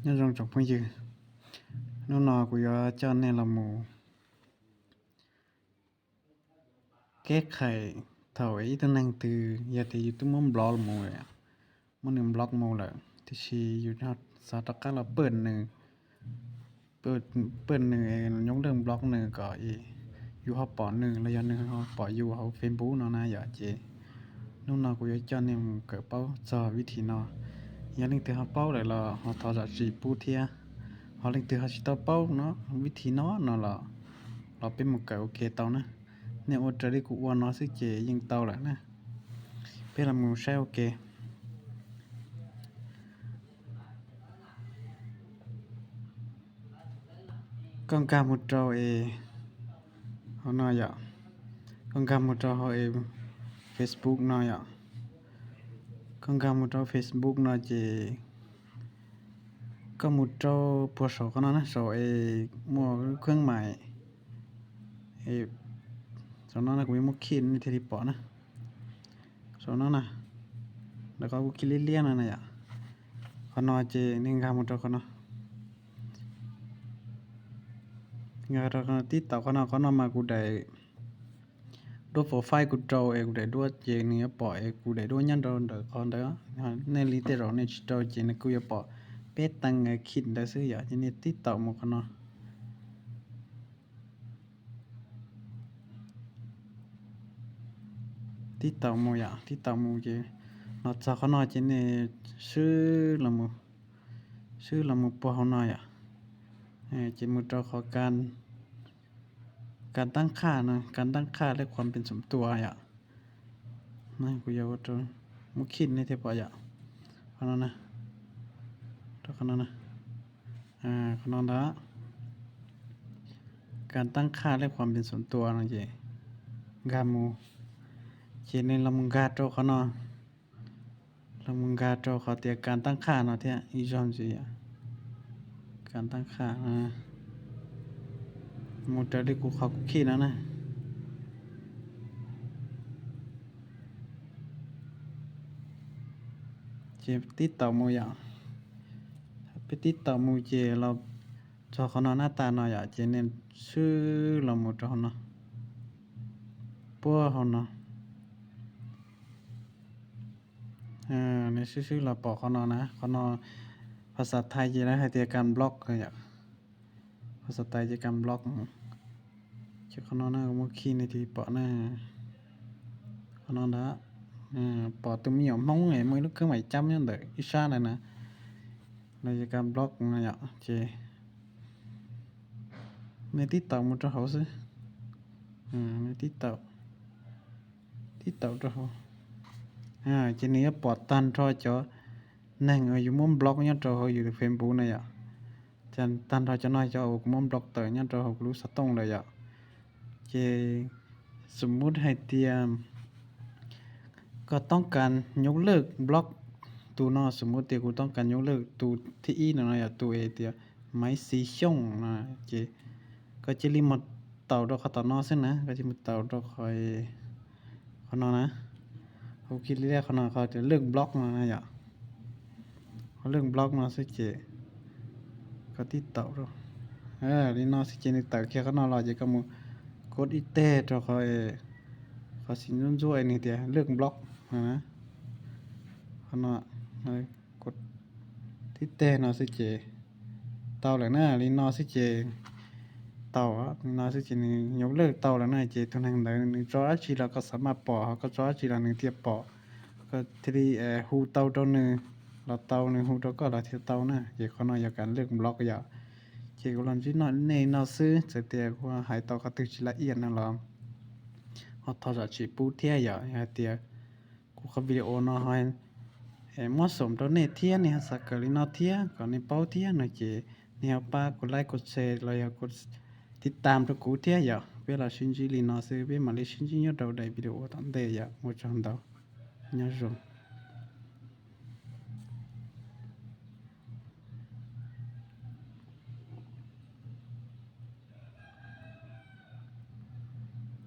Nyob zoo tsoom phooj ywg, hnub no kuv yuav coj nej los mus keb qhais thaum ib tug neeg twg yog tias yus twb muab block mus, muab nws block mus lawm, tiam sis yus xav rov qab los paj nws, paj nws nyob leej block nws kom yus ho pom nws los yog nws ho pom yus hauv Facebook no na yom. Ces hnub no kuv yuav coj nej mus kawm paub txog vib thim no. Yog leej twg ho paub lawm los ho thov zam txim pub thiab. Ho leej twg ho tsis tau paub no, vib thim no no los, los peb mus kawm ua ke tau na. Nej ua raws li kuv ua no xwb ces yeej tau lawm na. Peb los mus saib ua ke. Koj nkag mus rau es hauv no yom. Koj nkag mus rau hauv es Facebook no yom. Koj nkag mus rau Facebook no ces koj mus rau puag saum qhov no na, saum es muaj lub kheeb maim. Saum no na kuv yuav muab khij nej thiaj li pom na. Saum no na, ntawm qhov kuv khij liab liab no na yom. Qhov no ces nej nkag mus rau qhov no. Nkag rau qhov no, tib taum qhov no, qhov no mas kuv daim duab profile kuv rau es kuv daim duab ces nws yuav pom es kuv daim duab nyob rau ntawm qhov ntawd. Nej li tej zaum nej tsis rau ces nws kuj yuav pom peb teev khij ntawd xwb yom. Ces nej tib taum mus qhov no. Tib taum mus yom, tib taum mus ces los txog qhov no ces nej swb los mus, swb los mus puag hauv no yom. Ces mus rau qhov kas tab qhaj no, kas tab qhaj lej qhuas pes xum tua yom. Kuv yuav ua rau muab khij nej thiaj pom yom. Qhov no na, rau qhov no na, qhov no ntag. Kas tab qhaj lej qhuas pes xum tua no ces nkag mus, ces nej los mus nkag rau qhov no, los mus nkag rau qhov tias kas tab qhaj no thiab ib zaug ntxiv. Kas tab qhaj, mus raws li kuv qhov kuv khij no na. Ces tib taum mus yom, peb tib taum mus ces los txog qhov no nab tas no yom, ces nej swb los mus rau hauv no, puag hauv no. Nej swb swb los pom qhov no na, qhov no phas xas thais ces lawv hais tias kas block yom. Phas xas thais ces kas block. Ces qhov no na, kuv muab khij nej thiaj pom na. Qhov no ntag, pom tus me nyuam hmoob muaj ib lub kheeb maim cab nyob ntawm ib sab ntawd na, los yog kas block no yom. Ces nej tib taum mus rau hauv xwb, nej tib taum, tib taum rau hauv, ces nws yuav pom tag nrho cov neeg uas yus muab block nyob rau hauv yus tus Facebook na yom. Ces tag nrho cov no cov uas kuv muab block tawm nyob rau hauv kuv lub xov tooj lawm yom. Ces xum mub hais tias koj toob kas nyob lej block tus no, xum mub tias kuv toob kas nyob lej tus thib ib no no yom, tus es tias Maiv Xis Xyooj no, ces koj cia li mus taum rau qhov tom no xwb na, koj cia li mus taum rau qhov, qhov no na, hauv kis li qhov no qhov tias lej block no na yom. Qhov lej block no xwb ces koj tib taum rau li no xwb ces nws tawm kiag qhov no los ces koj mus kod ib teg rau qhov, qhov xim ntsuab ntsuab nws tias lej block no na. Qhov no, tib teg no xwb ces tau lawm na, li no xwb ces tau, li no xwb ces nws nyob lej tau lawm na, ces tus neeg ntawd nws tso dab tsi los koj xav maj pom, ho koj tso dab tsi los nws thiaj pom. Koj thiaj li hu tau rau nws los tau, nws hu rau koj los thiaj tau na, ces qhov no yog kas lej block yom. Ces kuv los ntsib nej no xwb, txawm tias kuv hais tau qhov twg tsis laj iam no los ho thov zam txim pub thiab yom. Yog hais tias kuv qhov video no muab xoom rau nej thiab nej ho xav kawm li no thiab kom nej paub thiab no ces nej ho pab kuv like, kuv share los yog kuv tiv tam rau kuv thiab yom. Peb los sib ntsib li no xwb, peb mam li sib ntsib nyob rau daim video tom ntej yom. Ua tsaug ntau, nyob zoo.